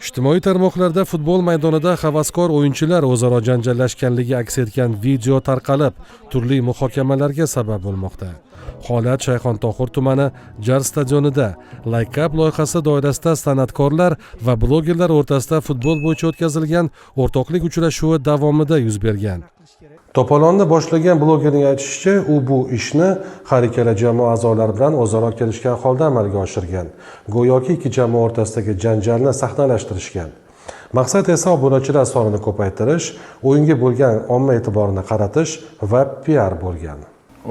Ijtimoiy tarmoqlarda futbol maydonida havaskor o'yinchilar o'zaro janjallashganligi aks etgan video tarqalib, turli muhokamalarga sabab bo'lmoqda. Holat Shayxontohur tumani Jar stadionida Like Up loyihasi doirasida san'atkorlar va blogerlar o'rtasida futbol bo'yicha o'tkazilgan o'rtoqlik uchrashuvi davomida yuz bergan. To'polonni boshlagan blogerning aytishicha, u bu ishni har ikkala jamoa a'zolari bilan o'zaro kelishgan holda amalga oshirgan. Go'yoki ikki jamoa o'rtasidagi janjalni sahnalashtirishgan. Maqsad esa obunachilar sonini ko'paytirish, o'yinga bo'lgan omma e'tiborini qaratish va piar bo'lgan.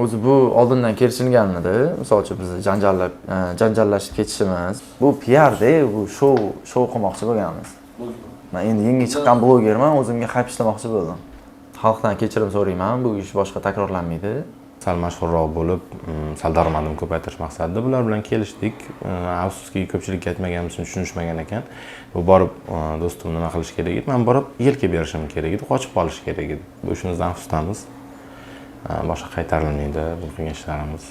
O'zi bu oldindan kelishilganmidi? Misol uchun, biz janjallab janjallashib ketishimiz. Bu piarda, bu shou, shou qilmoqchi bo'lganmiz. Man endi yangi chiqqan blogerman, o'zimga хайп ishlamoqchi bo'ldim. Xalqdan kechirim so'rayman, bu ish boshqa takrorlanmaydi. Sal mashhurroq bo'lib, sal daromadimni ko'paytirish maqsadida bular bilan kelishdik. Afsuski, ko'pchilikka aytmaganimiz uchun tushunishmagan ekan. Bu borib do'stim nima qilish kerak edi? Man borib yelka berishim kerak edi, qochib qolish kerak edi. Bu ishimizdan afsusdamiz. Boshqa qaytarilmaydi bu qilgan ishlarimiz.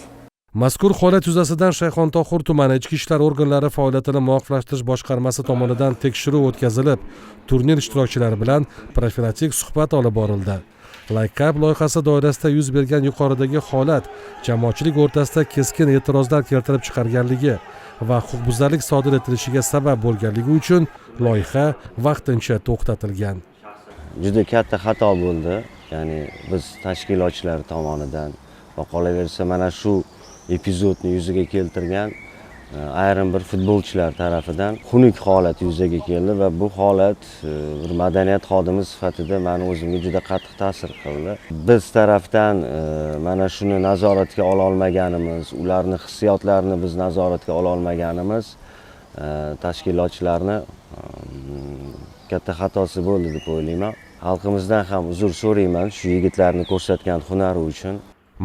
Mazkur holat yuzasidan Shayxontohur tumani ichki ishlar organlari faoliyatini muvofiqlashtirish boshqarmasi tomonidan tekshiruv o'tkazilib, turnir ishtirokchilari bilan profilaktik suhbat olib borildi. Like Up loyihasi doirasida yuz bergan yuqoridagi holat jamoatchilik o'rtasida keskin e'tirozlar keltirib chiqarganligi va huquqbuzarlik sodir etilishiga sabab bo'lganligi uchun loyiha vaqtincha to'xtatilgan. Juda katta xato bo'ldi, ya'ni biz tashkilotchilar tomonidan va qolaversa, mana shu epizodni yuzaga keltirgan ayrim bir futbolchilar tarafidan xunuk holat yuzaga keldi va bu holat bir madaniyat xodimi sifatida mani o'zimga juda qattiq ta'sir qildi. Biz tarafdan mana shuni nazoratga ola olmaganimiz, ularni hissiyotlarini biz nazoratga ola olmaganimiz tashkilotchilarni katta xatosi bo'ldi deb o'ylayman. Xalqimizdan ham uzr so'rayman shu yigitlarni ko'rsatgan hunari uchun.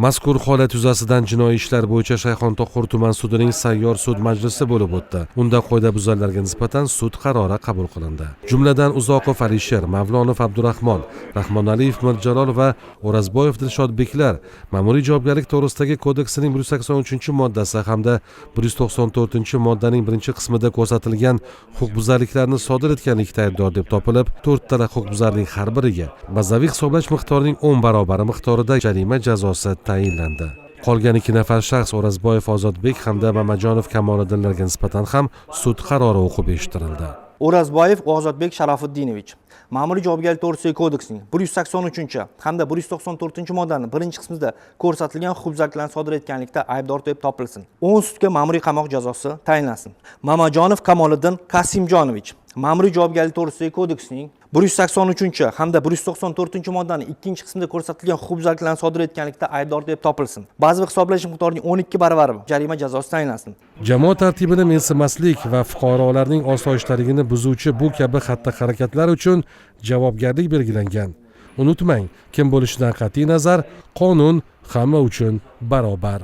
Mazkur holat yuzasidan jinoiy ishlar bo'yicha Shayxontohur tuman sudining sayyor sud majlisi bo'lib o'tdi. Unda qoidabuzarlarga nisbatan sud qarori qabul qilindi. Jumladan, Uzoqov Alisher, Mavlonov Abdurahmon, Rahmonaliyev Mirjalol va O'razboyev Dilshodbeklar Ma'muriy javobgarlik to'g'risidagi kodeksining 183-moddasi hamda 194-moddaning birinchi qismida ko'rsatilgan huquqbuzarliklarni sodir etganlikda aybdor deb topilib, to'rttala huquqbuzarning har biriga bazaviy hisoblash miqdorining 10 barobari miqdorida jarima jazosi tayinlandi. Qolgan ikki nafar shaxs, O'razboyev Ozodbek hamda Mamajonov Kamoliddinlarga nisbatan ham sud qarori o'qib eshittirildi. O'razboyev Ozodbek Sharafuddinovich Ma'muriy javobgarlik to'g'risidagi kodeksning 183 hamda 194-moddani birinchi qismida ko'rsatilgan huquqbuzarliklarni sodir etganlikda aybdor deb topilsin. 10 sutka ma'muriy qamoq jazosi tayinlansin. Mamajonov Kamoliddin Kasimjonovich Ma'muriy javobgarlik to'g'risidagi kodeksning 183 hamda 194-moddani ikkinchi qismida ko'rsatilgan huquqbuzarliklarni sodir etganlikda aybdor deb topilsin. Bazaviy hisoblash miqdorining 12 baravari jarima jazosi tayinlansin. Jamoat tartibini mensimaslik va fuqarolarning osoyishtaligini buzuvchi bu kabi xatti harakatlar uchun javobgarlik belgilangan. Unutmang, kim bo'lishidan qat'iy nazar, qonun hamma uchun barobar.